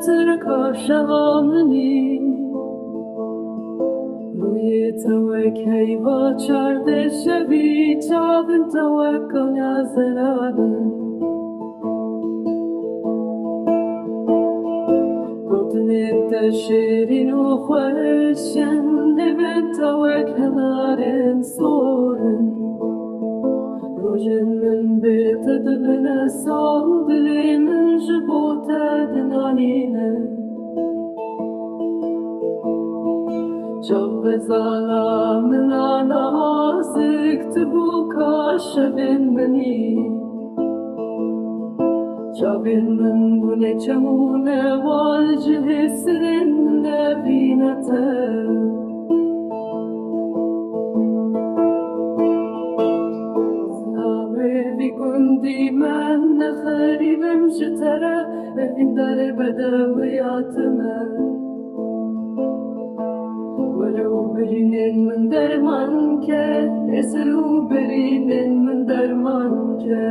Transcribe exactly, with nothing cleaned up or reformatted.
Tirka şeva min î. Rûyê te wek heyva çardeh şevî, çavên te wek kanya zelal in. Gotinên te şêrîn û xweş in, lêvên te wek hinarên sor in. Rojên min bê te dibine sal, dilê min ji bo te dinanîne. Çavbezala min a nazik, tu bûka şevên min î. Çavên min bûne çem û newal, ji hêsirên min nevîne te. Navê vî gundî me ne xerîb im ji te re, evîndarê bedewiya te me. Were û birînên min derman ke, hêsir û birînên min derman ke.